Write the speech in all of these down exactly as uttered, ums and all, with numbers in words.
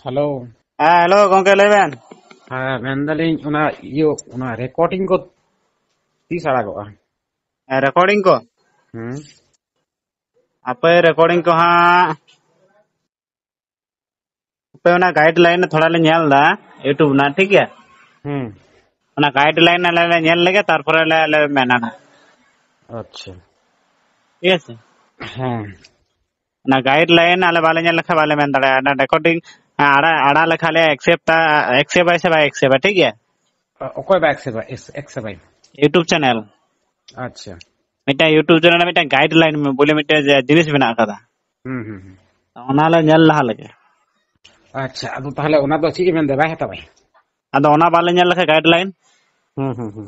Hello. ᱦᱮᱸ, hello ᱜᱚᱝᱠᱮ, ᱞᱟᱹᱭ ᱵᱮᱱ᱾ ᱦᱮᱸ, ᱢᱮᱱᱫᱟᱞᱤᱧ ᱚᱱᱟ ᱤᱭᱟᱹ, ᱚᱱᱟ ᱨᱮᱠᱚᱨᱰᱤᱝ ᱠᱚ ᱛᱤᱥ ᱟᱲᱟᱜᱚᱜᱼᱟ? ᱦᱮᱸ, ᱨᱮᱠᱚᱨᱰᱤᱝ ᱠᱚ? ᱦᱩᱸ᱾ ᱟᱯᱮ ᱨᱮᱠᱚᱨᱰᱤᱝ ᱠᱚ ᱦᱟᱸᱜ, ᱟᱯᱮ ᱚᱱᱟ ᱜᱟᱭᱤᱰ ᱞᱟᱭᱤᱱ ᱛᱷᱚᱲᱟ ᱞᱮ ᱧᱮᱞ ᱮᱫᱟ YouTube ᱨᱮᱱᱟᱜ, ᱴᱷᱤᱠ ᱜᱮᱭᱟ? ᱦᱩᱸ᱾ ᱚᱱᱟ ᱜᱟᱭᱤᱰ ᱞᱟᱭᱤᱱ ᱟᱞᱮ ᱞᱮ ᱧᱮᱞ ᱞᱮᱜᱮ, ᱛᱟᱨᱯᱚᱨᱮ ᱞᱮ, ᱟᱞᱮ ᱢᱮᱱᱟ ᱱᱟᱜ᱾ ᱟᱪᱪᱷᱟ᱾ ᱴᱷᱤᱠ ᱟᱪᱷᱮ? ᱦᱮᱸ᱾ ᱚᱱᱟ ᱜᱟᱭᱤᱰ ᱞᱟᱭᱤᱱ ᱟᱞᱮ ᱵᱟᱞᱮ ᱧᱮᱞ ᱞᱮᱠᱷᱟᱱ ᱵᱟᱞᱮ ᱢᱮᱱ ᱫᱟᱲᱮᱭᱟᱜᱼᱟ᱾ ᱚᱱᱟ ᱨᱮᱠᱚᱨᱰᱤᱝ ᱟᱲᱟ-, ᱟᱲᱟᱜ ᱞᱮᱠᱷᱟᱱ ᱞᱮ ᱮᱠᱥᱮᱯᱴᱟ, ᱮᱠᱥᱮᱯᱴ ᱟᱭ ᱥᱮ ᱵᱟᱭ ᱮᱠᱥᱮᱯᱴᱟ, ᱴᱷᱤᱠ ᱜᱮᱭᱟ? ᱚ-, ᱚᱠᱚᱭ ᱵᱟᱭ ᱮᱠᱥᱮᱯᱴᱟ? ᱮᱠᱥ-, ᱮᱠᱥᱮᱯᱴ ᱟᱭ? YouTube channel. ᱟᱪᱪᱷᱟ᱾ ᱢᱤᱫᱴᱟᱝ YouTube ᱪᱮᱱᱮᱞ ᱨᱮ ᱢᱤᱫᱴᱟᱝ ᱜᱟᱭᱤᱰ ᱞᱟᱭᱤᱱ ᱵᱚᱞᱮ ᱢᱤᱫᱴᱟᱝ ᱡᱤᱱᱤᱥ ᱢᱮᱱᱟᱜ ᱟᱠᱟᱫᱟ᱾ ᱦᱩᱸ, ᱦᱩᱸ, ᱦᱩᱸ᱾ ᱚᱱᱟ ᱞᱮ ᱧᱮᱞ ᱞᱟᱦᱟ ᱞᱮᱜᱮ᱾ ᱟᱪᱪᱷᱟ, ᱟᱫᱚ ᱛᱟᱦᱚᱞᱮ ᱚᱱᱟ ᱫᱚ ᱪᱮᱫ ᱮ ᱢᱮᱱᱫᱟ, ᱵᱟᱭ ᱦᱟᱛᱟᱣᱟᱭ? ᱟᱫᱚ ᱚᱱᱟ ᱵᱟᱞᱮ ᱧᱮᱞ ᱞᱮᱠᱷᱟᱱ ᱜᱟᱭᱤᱰ ᱞᱟᱭᱤᱱ᱾ ᱦᱩᱸ, ᱦᱩᱸ, ᱦᱩᱸ᱾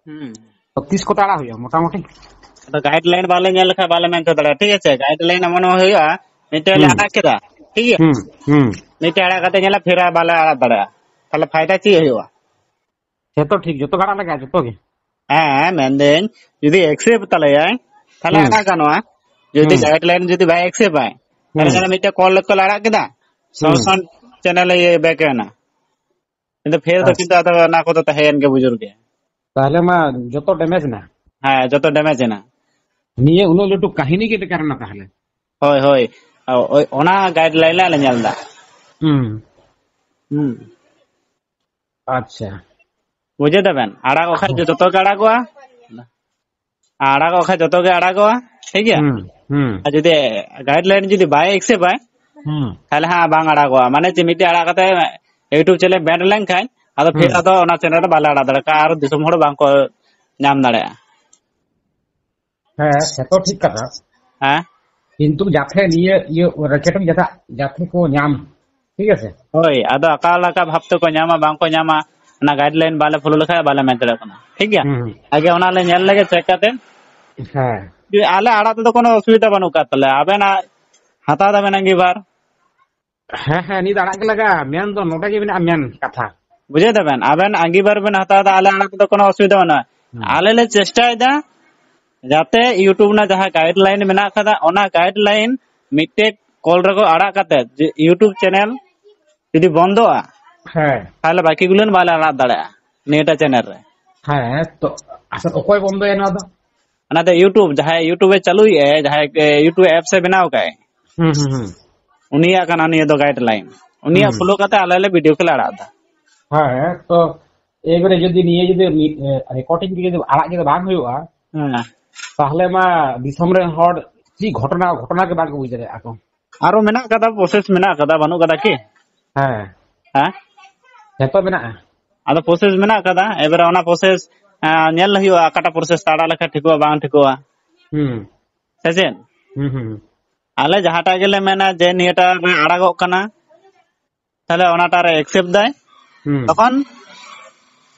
ᱦᱩᱸ᱾ ᱛᱚ ᱛᱤᱥ ᱠᱚᱛᱮ ᱟᱲᱟᱜ ᱦᱩᱭᱩᱜᱼᱟ ᱢᱚᱴᱟᱢᱩᱴᱤ? ᱟᱫᱚ ᱜᱟᱭᱤᱰ ᱞᱟᱭᱤᱱ ᱵᱟᱞᱮ ᱧᱮᱞ ᱞᱮᱠᱷᱟᱱ ᱵᱟᱞᱮ ᱢᱮᱱ ᱦᱚᱪᱚ ᱫᱟᱲᱮᱭᱟᱜᱼᱟ, ᱴᱷᱤᱠ ᱟᱪᱷᱮ? ᱜᱟᱭᱤᱰ ᱞᱟᱭᱤᱱ ᱮᱢᱚᱱ ᱦᱩᱭᱩᱜᱼᱟ, ᱢᱤᱫᱴᱮᱱ ᱞᱮ ᱦᱩᱸ᱾ ᱟᱲᱟᱜ ᱠᱮᱫᱟ, ᱴᱷᱤᱠ ᱜᱮᱭᱟ? ᱦᱩᱸ, ᱦᱩᱸ᱾ ᱢᱤᱫᱴᱮᱱ ᱟᱲᱟᱜ ᱠᱟᱛᱮ ᱧᱮᱞᱟ, ᱯᱷᱮᱨ ᱟᱨ ᱵᱟᱞᱮ ᱟᱲᱟᱜ ᱫᱟᱲᱮᱭᱟᱜᱼᱟ, ᱛᱟᱦᱞᱮ ᱯᱷᱟᱭᱫᱟ ᱪᱮᱫ ᱦᱩᱭᱩᱜᱼᱟ? ᱡᱚᱛᱚ ᱴᱷᱤᱠ, ᱡᱚᱛᱚ ᱜᱮ ᱟᱲᱟᱜ ᱞᱟᱜᱟᱜᱼᱟ, ᱡᱚᱛᱚ ᱜᱮ? ᱦᱮᱸ, ᱢᱮᱱᱫᱟᱹᱧ ᱡᱩᱫᱤ ᱮᱠᱥᱮᱯᱴ ᱛᱟᱞᱮᱭᱟᱭ, ᱛᱟᱦᱞᱮ ᱦᱩᱸ᱾ ᱟᱲᱟᱜ ᱜᱟᱱᱚᱜᱼᱟ᱾ ᱡᱩᱫᱤ ᱦᱩᱸ᱾ ᱜᱟᱭᱤᱰ ᱞᱟᱭᱤᱱ ᱡᱩᱫᱤ ᱵᱟᱭ ᱮᱠᱥᱮᱯᱴ ᱟᱭ, ᱛᱟᱦᱞᱮ ᱦᱩᱸ᱾ ᱧᱮᱞᱟ ᱢᱤᱫᱴᱮᱱ ᱠᱚᱞ ᱠᱚᱞ ᱟᱲᱟᱜ ᱠᱮᱫᱟ, ᱦᱩᱸ᱾ ᱥᱚᱝᱥᱚᱱ ᱪᱮᱱᱮᱞ ᱤᱭᱟᱹ ᱵᱮᱠ ᱮᱱᱟ᱾ ᱠᱤᱱᱛᱩ ᱯᱷᱮᱨ ᱫᱚ ᱟᱪᱪᱷᱟ᱾ ᱠᱤᱱᱛᱩ ᱟᱫᱚ ᱚᱱᱟ ᱠᱚᱫᱚ ᱛᱟᱦᱮᱸᱭᱮᱱ ᱜᱮ ᱵᱩᱡᱩᱨ ᱜᱮ᱾ ᱛᱟᱦᱞᱮ ᱢᱟ ᱡᱚᱛᱚ ᱰᱮᱢᱮᱡᱽ ᱮᱱᱟ᱾ ᱦᱮᱸ, ᱡᱚᱛᱚ ᱰᱮᱢᱮᱡᱽ ᱮᱱᱟ᱾ ᱱᱤᱭᱟᱹ ᱩᱱᱟᱹᱜ ᱞᱟᱹᱴᱩ ᱠᱟᱹᱦᱤᱱᱤ ᱜᱮ ᱵᱮᱠᱟᱨ ᱮᱱᱟ ᱛᱟᱦᱞᱮ᱾ ᱦᱳᱭ, ᱦᱳᱭ᱾ ᱳᱭ, ᱚᱱᱟ ᱜᱟᱭᱤᱰ ᱞᱟᱭᱤᱱ ᱞᱮ ᱧᱮᱞ ᱮᱫᱟ᱾ ᱦᱩᱸ᱾ ᱦᱩᱸ᱾ ᱟᱪᱪᱷᱟ᱾ ᱵᱩᱡᱷᱟᱹᱣ ᱫᱟᱵᱮᱱ? ᱟᱲᱟᱜᱚᱜ ᱠᱷᱟᱡ ᱦᱩᱸ᱾ ᱡᱚᱛᱚ ᱜᱮ ᱟᱲᱟᱜᱚᱜᱼᱟ᱾ ᱟᱲᱟᱜᱚᱜ ᱠᱷᱟᱡ ᱡᱚᱛᱚ ᱜᱮ ᱟᱲᱟᱜᱚᱜᱼᱟ, ᱴᱷᱤᱠ ᱜᱮᱭᱟ? ᱦᱩᱸ, ᱦᱩᱸ᱾ ᱟᱨ ᱡᱩᱫᱤ ᱜᱟᱭᱤᱰ ᱞᱟᱭᱤᱱ ᱡᱩᱫᱤ ᱵᱟᱭ ᱮᱠᱥᱮᱯᱴ ᱟᱭ, ᱦᱩᱸ᱾ ᱛᱟᱦᱞᱮ ᱦᱟᱸᱜ ᱵᱟᱝ ᱟᱲᱟᱜᱚᱜᱼᱟ᱾ ᱢᱟᱱᱮ ᱪᱮᱫ, ᱢᱤᱫᱴᱮᱡ ᱟᱲᱟᱜ ᱠᱟᱛᱮ YouTube ᱪᱮᱱᱮᱞ ᱵᱮᱱ ᱞᱮᱱᱠᱷᱟᱱ, ᱟᱫᱚ ᱯᱷᱤᱨ ᱦᱩᱸ᱾ ᱟᱫᱚ ᱚᱱᱟ ᱪᱮᱱᱮᱞ ᱨᱮ ᱵᱟᱞᱮ ᱟᱲᱟᱜ ᱫᱟᱲᱮᱭᱟᱜᱼᱟ, ᱟᱨ ᱫᱤᱥᱚᱢ ᱦᱚᱲ ᱵᱟᱝ ᱠᱚ ᱧᱟᱢ ᱫᱟᱲᱮᱭᱟᱜᱼᱟ᱾ ᱦᱮᱸ, ᱥᱮ ᱛᱚ ᱴᱷᱤᱠ ᱠᱟᱛᱷᱟ᱾ ᱦᱮᱸ? ᱠᱤᱱᱛᱩ ᱡᱟᱛᱮ ᱱᱤᱭᱟᱹ, ᱤᱭᱟᱹ, ᱨᱮᱠᱚᱨᱰᱤᱝ ᱡᱟᱛᱮ, ᱡᱟᱛᱮ ᱠᱚ ᱧᱟᱢ, ᱴᱷᱤᱠ ᱟᱪᱷᱮ? ᱦᱳᱭ, ᱟᱫᱚ ᱚᱠᱟ ᱞᱮᱠᱟ ᱵᱷᱟᱵ ᱛᱮᱠᱚ ᱧᱟᱢᱟ, ᱵᱟᱝ ᱠᱚ ᱧᱟᱢᱟ, ᱚᱱᱟ ᱜᱟᱭᱤᱰ ᱞᱟᱭᱤᱱ ᱵᱟᱞᱮ ᱯᱷᱚᱞᱳ ᱞᱮᱠᱷᱟᱡ ᱵᱟᱞᱮ ᱢᱮᱱ ᱫᱟᱲᱮᱭᱟᱜ ᱠᱟᱱᱟ, ᱴᱷᱤᱠ ᱜᱮᱭᱟ? ᱦᱩᱸ, ᱦᱩᱸ᱾ ᱟᱜᱮ ᱚᱱᱟ ᱞᱮ ᱧᱮᱞ ᱞᱮᱜᱮ, ᱪᱮᱠ ᱠᱟᱛᱮ᱾ ᱦᱮᱸ᱾ ᱟᱞᱮ ᱟᱲᱟᱜ ᱛᱮᱫᱚ ᱠᱳᱱᱳ ᱚᱥᱩᱵᱤᱫᱷᱟ ᱵᱟᱹᱱᱩᱜ ᱟᱠᱟᱫ ᱛᱟᱞᱮᱭᱟ, ᱟᱵᱮᱱᱟᱜ ᱦᱟᱛᱟᱣ ᱫᱟᱵᱮᱱ ᱟᱸᱜᱤᱵᱷᱟᱨ᱾ ᱦᱮᱸ, ᱦᱮᱸ, ᱱᱤᱭᱟᱹ ᱫᱚ ᱟᱲᱟᱜ ᱜᱮ ᱞᱟᱜᱟᱜᱼᱟ᱾ ᱢᱮᱱ ᱫᱚ ᱱᱚᱰᱮ ᱜᱮ ᱢᱮᱱᱟᱜᱼᱟ, ᱢᱮᱱ ᱠᱟᱛᱷᱟ᱾ ᱵᱩᱡᱷᱟᱹᱣ ᱫᱟᱵᱮᱱ, ᱟᱵᱮᱱ ᱟᱸᱜᱤᱵᱷᱟᱨ ᱵᱮᱱ ᱦᱟᱛᱟᱣ ᱮᱫᱟ, ᱟᱞᱮ ᱟᱲᱟᱜ ᱛᱮᱫᱚ ᱠᱳᱱᱳ ᱚᱥᱩᱵᱤᱫᱷᱟ ᱵᱟᱹᱱᱩᱜᱼᱟ᱾ ᱦᱩᱸ᱾ ᱟᱞᱮ ᱞᱮ ᱪᱮᱥᱴᱟᱭᱮᱫᱟ ᱡᱟᱛᱮ YouTube ᱨᱮᱱᱟᱜ ᱡᱟᱦᱟᱸ ᱜᱟᱭᱤᱰ ᱞᱟᱭᱤᱱ ᱢᱮᱱᱟᱜ ᱟᱠᱟᱫᱟ, ᱚᱱᱟ ᱜᱟᱭᱤᱰ ᱞᱟᱭᱤᱱ ᱢᱤᱫᱴᱮᱡ ᱠᱚᱞ ᱨᱮᱠᱚ ᱟᱲᱟᱜ ᱠᱟᱛᱮ ᱡᱮ YouTube ᱪᱮᱱᱮᱞ ᱡᱩᱫᱤ ᱵᱚᱱᱫᱚᱜᱼᱟ, ᱦᱮᱸ᱾ ᱛᱟᱦᱚᱞᱮ ᱵᱟᱹᱠᱤ ᱜᱩᱞᱟᱹᱱ ᱵᱟᱞᱮ ᱟᱲᱟᱜ ᱫᱟᱲᱮᱭᱟᱜᱼᱟ ᱱᱤᱭᱟᱹᱴᱟ ᱪᱮᱱᱮᱞ ᱨᱮ᱾ ᱦᱮᱸ, ᱛᱚ ᱟᱪᱪᱷᱟ, ᱚᱠᱚᱭ ᱵᱚᱱᱫᱚᱭᱟ ᱱᱚᱣᱟ ᱫᱚ? ᱚᱱᱟᱛᱮ YouTube, ᱡᱟᱦᱟᱸᱭ YouTube ᱮ ᱪᱟᱹᱞᱩᱭᱮᱫᱼᱟᱭ, ᱡᱟᱦᱟᱸᱭ, ᱮ, YouTube ᱮᱯᱥ ᱮ ᱵᱮᱱᱟᱣ ᱠᱟᱜᱼᱟᱭ, ᱦᱩᱸ, ᱦᱩᱸ, ᱦᱩᱸ᱾ ᱩᱱᱤᱭᱟᱜ ᱠᱟᱱᱟ ᱱᱤᱭᱟᱹ ᱫᱚ ᱜᱟᱭᱤᱰ ᱞᱟᱭᱤᱱ᱾ ᱩᱱᱤᱭᱟᱜ ᱦᱩᱸ᱾ ᱯᱷᱚᱞᱳ ᱠᱟᱛᱮ ᱟᱞᱮ ᱞᱮ ᱵᱷᱤᱰᱤᱭᱳ ᱠᱚᱞᱮ ᱟᱲᱟᱜ ᱮᱫᱟ᱾ ᱦᱮᱸ, ᱛᱚ ᱮᱵᱟᱨᱮ ᱡᱩᱫᱤ ᱱᱤᱭᱟᱹ ᱡᱩᱫᱤ ᱢᱤᱫ, ᱮ, ᱨᱮᱠᱚᱨᱰᱤᱝ ᱡᱩᱫᱤ ᱟᱲᱟᱜ ᱡᱩᱫᱤ ᱵᱟᱝ ᱦᱩᱭᱩᱜᱼᱟ, ᱦᱮᱸ᱾ ᱛᱟᱦᱚᱞᱮ ᱢᱟ ᱫᱤᱥᱚᱢ ᱨᱮᱱ ᱦᱚᱲ ᱪᱮᱫ ᱜᱷᱚᱴᱚᱱᱟ, ᱜᱷᱚᱴᱚᱱᱟ ᱜᱮ ᱵᱟᱝ ᱠᱚ ᱵᱩᱡᱽ ᱫᱟᱲᱮᱭᱟᱜᱼᱟ ᱠᱚ᱾ ᱟᱨᱚ ᱢᱮᱱᱟᱜ ᱠᱟᱫᱟ, ᱯᱨᱚᱥᱮᱥ ᱢᱮᱱᱟᱜ ᱠᱟᱫᱟ, ᱵᱟᱹᱱᱩᱜ ᱠᱟᱫᱟ ᱠᱤ? ᱦᱮᱸ᱾ ᱦᱮᱸ? ᱡᱷᱚᱛᱚ ᱢᱮᱱᱟᱜᱼᱟ᱾ ᱟᱫᱚ ᱯᱨᱚᱥᱮᱥ ᱢᱮᱱᱟᱜ ᱠᱟᱫᱟ, ᱮᱵᱟᱨᱮ ᱚᱱᱟ ᱯᱨᱚᱥᱮᱥ, ᱮᱸ, ᱧᱮᱞ ᱦᱩᱭᱩᱜᱼᱟ, ᱚᱠᱟᱴᱟᱜ ᱯᱨᱚᱥᱮᱥ ᱛᱮ ᱟᱲᱟᱜ ᱞᱮᱠᱷᱟᱱ ᱴᱷᱤᱠᱚᱜᱼᱟ, ᱵᱟᱝ ᱴᱷᱤᱠᱚᱜᱼᱟ᱾ ᱦᱩᱸ᱾ ᱥᱮ ᱪᱮᱫ? ᱦᱩᱸ, ᱦᱩᱸ, ᱦᱩᱸ᱾ ᱟᱞᱮ ᱡᱟᱦᱟᱸᱴᱟᱜ ᱜᱮᱞᱮ ᱢᱮᱱᱟ ᱡᱮ ᱱᱤᱭᱟᱹᱴᱟᱜ ᱨᱮ ᱟᱲᱟᱜᱚᱜ ᱠᱟᱱᱟ, ᱛᱟᱦᱞᱮ ᱚᱱᱟᱴᱟᱜ ᱨᱮ ᱮᱠᱥᱮᱯᱴ ᱫᱟᱭ, ᱦᱩᱸ᱾ ᱛᱚᱠᱷᱚᱱ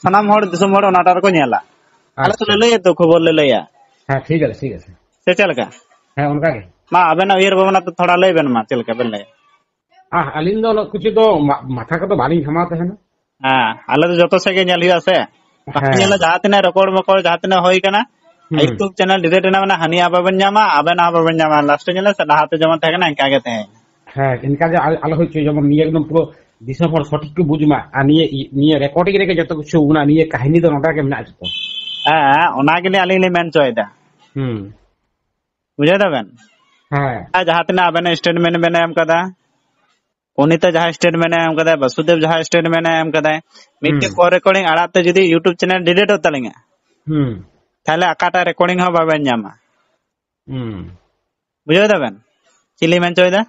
ᱥᱟᱱᱟᱢ ᱦᱚᱲ, ᱫᱤᱥᱚᱢ ᱦᱚᱲ ᱚᱱᱟᱴᱟᱜ ᱨᱮᱠᱚ ᱧᱮᱞᱟ᱾ ᱟᱞᱮ ᱟᱪᱪᱷᱟ᱾ ᱫᱚᱞᱮ ᱞᱟᱹᱭᱟ ᱛᱚ, ᱠᱷᱚᱵᱚᱨ ᱞᱮ ᱞᱟᱹᱭᱟ᱾ ᱦᱮᱸ, ᱴᱷᱤᱠ ᱟᱪᱷᱮ, ᱴᱷᱤᱠ ᱟᱪᱷᱮ᱾ ᱥᱮ ᱪᱮᱫ ᱞᱮᱠᱟ? ᱦᱮᱸ, ᱚᱱᱠᱟ ᱜᱮ᱾ ᱢᱟ, ᱟᱵᱮᱱᱟᱜ ᱩᱭᱦᱟᱹᱨ ᱵᱷᱟᱵᱽᱱᱟ ᱛᱮ ᱛᱷᱚᱲᱟ ᱞᱟᱹᱭ ᱵᱮᱱ ᱢᱟ, ᱪᱮᱫ ᱞᱮᱠᱟ ᱵᱮᱱ ᱞᱟᱹᱭᱟ? ᱟᱦ, ᱟᱹᱞᱤᱧ ᱫᱚ ᱩᱱᱟᱹᱜ ᱠᱤᱪᱷᱩ ᱫᱚ ᱢᱟ-, ᱢᱟᱛᱷᱟ ᱠᱚᱫᱚ ᱵᱟᱹᱞᱤᱧ ᱜᱷᱟᱢᱟᱣ ᱛᱟᱦᱮᱱᱟ᱾ ᱦᱮᱸ, ᱟᱞᱮ ᱫᱚ ᱡᱚᱛᱚ ᱥᱮᱫ ᱜᱮ ᱧᱮᱞ ᱦᱩᱭᱩᱜᱼᱟ ᱥᱮ᱾ ᱵᱟᱝ ᱦᱮᱸ᱾ ᱧᱮᱞᱟ, ᱡᱟᱦᱟᱸ ᱛᱤᱱᱟᱹᱜ ᱨᱚᱠᱚᱲ ᱢᱚᱠᱚᱲ, ᱡᱟᱦᱟᱸ ᱛᱤᱱᱟᱹᱜ ᱦᱩᱭ ᱠᱟᱱᱟ, ᱦᱩᱸ᱾ YouTube ᱪᱮᱱᱮᱞ ᱰᱤᱞᱤᱴ ᱮᱱᱟ, ᱢᱟᱱᱮ ᱦᱟᱹᱱᱤᱭᱟᱜ ᱵᱟᱵᱮᱱ ᱧᱟᱢᱟ, ᱟᱵᱮᱱᱟᱜ ᱦᱚᱸ ᱵᱟᱵᱮᱱ ᱧᱟᱢᱟ᱾ ᱞᱟᱥᱴᱮ ᱧᱮᱞᱟ ᱥᱮ, ᱞᱟᱦᱟᱛᱮ ᱡᱮᱢᱚᱱ ᱛᱟᱦᱮᱸ ᱠᱟᱱᱟ, ᱤᱱᱠᱟ ᱜᱮ ᱛᱟᱦᱮᱸ ᱠᱟᱱᱟ᱾ ᱦᱮᱸ, ᱤᱱᱠᱟ ᱜᱮ ᱟᱞ-, ᱟᱞᱚ ᱦᱩᱭ ᱦᱚᱪᱚᱭ, ᱡᱮᱢᱚᱱ ᱱᱤᱭᱟᱹ ᱮᱠᱫᱚᱢ ᱯᱩᱨᱟᱹ ᱫᱤᱥᱚᱢ ᱦᱚᱲ ᱥᱚᱴᱷᱤᱠ ᱠᱚ ᱵᱩᱡᱽ ᱢᱟ, ᱟᱨ ᱱᱤᱭᱟᱹ ᱤ-, ᱱᱤᱭᱟᱹ ᱨᱮᱠᱚᱨᱰᱤᱝ ᱨᱮᱜᱮ ᱡᱚᱛᱚ ᱠᱤᱪᱷᱩ, ᱚᱱᱟ ᱱᱤᱭᱟᱹ ᱠᱟᱹᱦᱱᱤ ᱫᱚ ᱱᱚᱰᱮ ᱜᱮ ᱢᱮᱱᱟᱜᱼᱟ ᱡᱚᱛᱚ᱾ ᱦᱮᱸ, ᱚᱱᱟ ᱜᱮᱞᱤᱧ ᱟᱹᱞᱤᱧ ᱞᱤᱧ ᱢᱮᱱ ᱦᱚᱪᱚᱭᱮᱫᱟ᱾ ᱦᱩᱸ᱾ ᱵᱩᱡᱷᱟᱹᱣ ᱫᱟᱵᱮᱱ? ᱦᱮᱸ᱾ ᱟᱨ ᱡᱟᱦᱟᱸ ᱛᱤᱱᱟᱹᱜ ᱟᱵᱮᱱ ᱥᱴᱮᱴᱢᱮᱱᱴ ᱵᱮᱱ ᱮᱢ ᱠᱟᱫᱟ, ᱯᱩᱱᱤᱛᱟ ᱡᱟᱦᱟᱸ ᱥᱴᱮᱴᱢᱮᱱᱴ ᱮ ᱮᱢ ᱠᱟᱫᱟᱭ, ᱵᱟᱥᱩᱫᱮᱵ ᱡᱟᱦᱟᱸ ᱥᱴᱮᱴᱢᱮᱱᱴ ᱮ ᱮᱢ ᱠᱟᱫᱟᱭ, ᱢᱤᱫᱴᱮᱡ ᱦᱩᱸ᱾ ᱠᱚᱞ ᱨᱮᱠᱚᱨᱰᱤᱝ ᱟᱲᱟᱜ ᱛᱮ ᱡᱩᱫᱤ YouTube ᱪᱮᱱᱮᱞ ᱰᱤᱞᱤᱴᱚᱜ ᱛᱟᱹᱞᱤᱧᱟ, ᱦᱩᱸ᱾ ᱛᱟᱦᱞᱮ ᱚᱠᱟᱴᱟᱜ ᱨᱮᱠᱚᱨᱰᱤᱝ ᱦᱚᱸ ᱵᱟᱵᱮᱱ ᱧᱟᱢᱟ᱾ ᱦᱩᱸ᱾ ᱵᱩᱡᱷᱟᱹᱣ ᱫᱟᱵᱮᱱ ᱪᱮᱫ ᱞᱤᱧ ᱢᱮᱱ ᱦᱚᱪᱚᱭᱮᱫᱟ?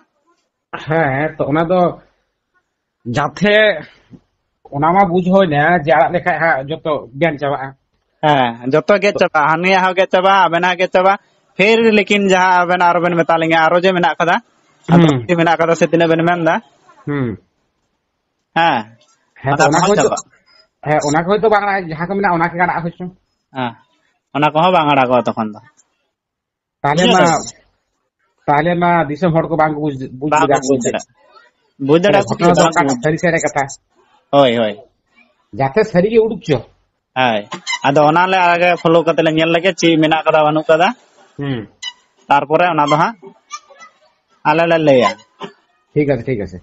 ᱦᱮᱸ, ᱛᱚ ᱚᱱᱟ ᱫᱚ ᱡᱟᱛᱮ ᱚᱱᱟ ᱢᱟ ᱵᱩᱡᱽ ᱦᱩᱭᱱᱟ ᱡᱮ ᱟᱲᱟᱜ ᱞᱮᱠᱷᱟᱡ ᱦᱟᱸᱜ ᱡᱚᱛᱚ ᱜᱮᱫ ᱪᱟᱵᱟᱜᱼᱟ᱾ ᱦᱮᱸ, ᱡᱚᱛᱚ ᱜᱮᱫ ᱪᱟᱵᱟᱜᱼᱟ, ᱦᱟᱹᱱᱤᱭᱟᱜ ᱦᱚᱸ ᱜᱮᱫ ᱪᱟᱵᱟᱜᱼᱟ, ᱟᱵᱮᱱᱟᱜ ᱜᱮᱫ ᱪᱟᱵᱟᱜᱼᱟ᱾ ᱯᱷᱤᱨ ᱞᱮᱠᱤᱱ ᱡᱟᱦᱟᱸ ᱟᱵᱮᱱ ᱟᱨᱚ ᱵᱮᱱ ᱢᱮᱛᱟ ᱞᱤᱧᱟ, ᱟᱨᱚ ᱡᱮ ᱢᱮᱱᱟᱜ ᱠᱟᱫᱟ, ᱟᱫᱚ ᱦᱩᱸ᱾ ᱪᱮᱫ ᱢᱮᱱᱟᱜ ᱠᱟᱫᱟ ᱥᱮ ᱛᱤᱱᱟᱹᱜ ᱵᱮᱱ ᱢᱮᱱᱫᱟ? ᱦᱩᱸ᱾ ᱦᱮᱸ᱾ ᱦᱮᱸ, ᱟᱫᱚ ᱛᱚ ᱚᱱᱟ ᱠᱚᱦᱚᱸ ᱠᱚ ᱦᱚᱭᱛᱳ, ᱪᱟᱵᱟᱜᱼᱟ᱾ ᱦᱮᱸ, ᱚᱱᱟ ᱠᱚ ᱦᱚᱭᱛᱳ ᱵᱟᱝ ᱟᱲᱟᱜ, ᱡᱟᱦᱟᱸ ᱠᱚ ᱢᱮᱱᱟᱜᱼᱟ ᱚᱱᱟ ᱠᱚ ᱟᱲᱟᱜ ᱦᱚᱪᱚ᱾ ᱦᱮᱸ, ᱚᱱᱟ ᱠᱚᱦᱚᱸ ᱵᱟᱝ ᱟᱲᱟᱜᱚᱜᱼᱟ ᱛᱚᱠᱷᱚᱱ ᱫᱚ᱾ ᱛᱟᱦᱞᱮ ᱵᱩᱡᱷᱟᱹᱣ ᱢᱟ, ᱫᱟᱵᱮᱱ? ᱛᱟᱦᱞᱮ ᱢᱟ ᱫᱤᱥᱚᱢ ᱦᱚᱲ ᱠᱚ ᱵᱟᱝ ᱠᱚ ᱵᱩᱡᱽ, ᱵᱩᱡᱽ ᱵᱟᱝ ᱠᱚ ᱫᱟᱲᱮᱭᱟᱜᱼᱟ ᱵᱩᱡᱽ ᱪᱮᱫ᱾ ᱫᱟᱲᱮᱭᱟᱜᱼᱟ᱾ ᱵᱩᱡᱽ ᱛᱟᱦᱞᱮ ᱫᱟᱲᱮᱭᱟᱜᱼᱟ ᱠᱚ ᱜᱷᱚᱴᱚᱱᱟ ᱪᱮᱫ ᱫᱚ ᱵᱟᱝ ᱠᱚ ᱚᱠᱟᱴᱟᱜ ᱵᱩᱡᱽ ᱥᱟᱹᱨᱤ ᱫᱟᱲᱮᱭᱟᱜᱼᱟ᱾ ᱥᱮ ᱮᱲᱮ ᱠᱟᱛᱷᱟ? ᱦᱳᱭ, ᱦᱳᱭ᱾ ᱡᱟᱛᱮ ᱥᱟᱹᱨᱤ ᱜᱮ ᱩᱰᱩᱠ ᱪᱚ᱾ ᱦᱳᱭ᱾ ᱟᱫᱚ ᱚᱱᱟ ᱞᱮ ᱟᱜᱮ ᱯᱷᱚᱞᱳ ᱠᱟᱛᱮ ᱞᱮ ᱧᱮᱞ ᱞᱮᱜᱮ ᱪᱮᱫ ᱢᱮᱱᱟᱜ ᱠᱟᱫᱟ, ᱵᱟᱹᱱᱩᱜ ᱠᱟᱫᱟ᱾ ᱦᱩᱸ᱾ ᱛᱟᱨᱯᱚᱨᱮ ᱚᱱᱟ ᱫᱚ ᱦᱟᱸᱜ ᱟᱞᱮ ᱞᱮ ᱞᱟᱹᱭᱟ᱾ ᱴᱷᱤᱠ ᱟᱪᱷᱮ, ᱴᱷᱤᱠ ᱟᱪᱷᱮ᱾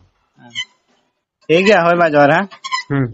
ᱴᱷᱤᱠ ᱜᱮᱭᱟ, ᱦᱳᱭ ᱢᱟ, ᱡᱚᱦᱟᱨ, ᱦᱮᱸ᱾ ᱦᱩᱸ᱾